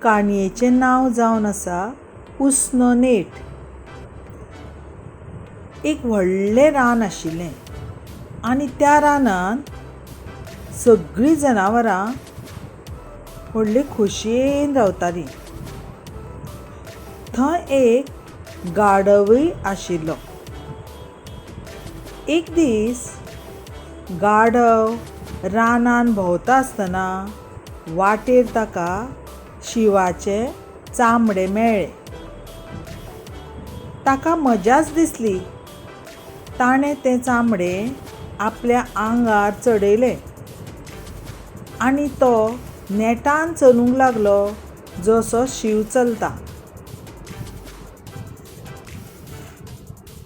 काणयेचें नांव जावन आसा उसनो नेट. एक व्हडलें रान आशिल्लें आनी त्या रानांत सगळीं जनावरां व्हडले खोशयेन रावतालीं. थंय एक गाढवूय आशिल्लो. एक दीस गाढव रानांत भोंवता आसतना वाटेर ताका शिंवाचें चामडें मेळ्ळें. ताका मजाच दिसली. ताणें तें चामडें आपल्या आंगार चडयलें आनी तो नेटान चलूंक लागलो जसो शींव चलता.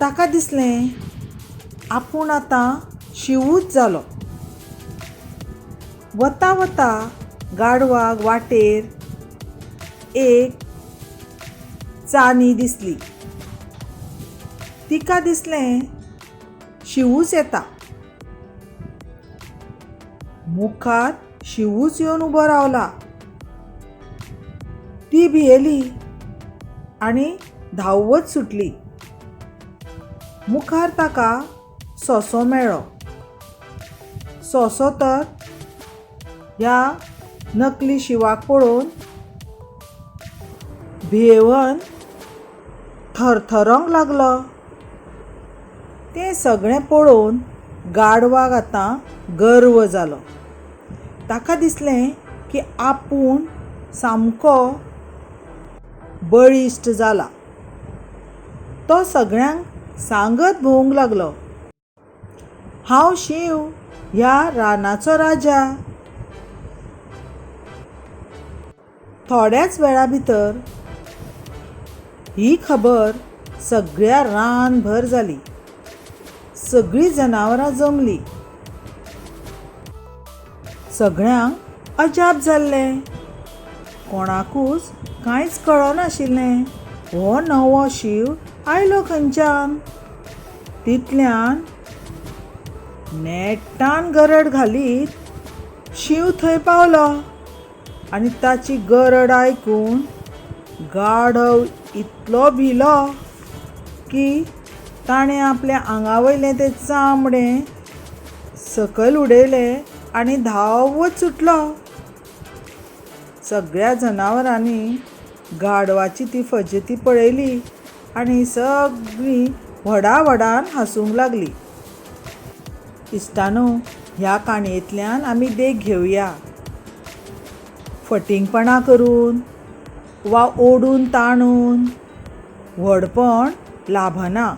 ताका दिसलें आपूण आतां शिंवूच जालो. वता वता गाढवाक वाटेर एक चानी दिसली. तिका दिसलें शिंवूच येता. मुखार शिंवूच येवन उबो रावला. ती भियेली आनी धांवत सुटली. मुखार ताका सोंसो मेळ्ळो. सोंसो तर ह्या नकली शिंवाक पळोवन भियेवन थरथरोंक लागलो. तें सगळें पळोवन गाढवाक आतां गर्व जालो. ताका दिसलें की आपूण सामको बळिश्ट जाला. तो सगळ्यांक सांगत भोंवूंक लागलो, हांव शींव ह्या रानाचो राजा. थोड्याच वेळा भितर ही खबर सगळ्या रानभर जाली. सगळीं जनावरां जमलीं. सगळ्यांक अजाप जाल्लें. कोणाकूच कांयच कळनाशिल्लें, हो नवो शींव आयलो खंयच्यान. तितल्यान नेटान गरड घालीत शींव थंय पावलो आनी ताची गरड आयकून गाढव इतलो भिलो की ताणें आपल्या आंगा वयलें तें चामडें सकयल उडयलें आनी धांवत सुटलो. सगळ्या जनावरांनी गाढवाची ती फजेती पळयली आनी सगळीं व्हडा व्हडान हांसूंक लागलीं. इश्टांनो, ह्या काणयेंतल्यान आमी देख घेवया. फटींगपणां करून वा ओडून ताणून व्हडपण लाभना.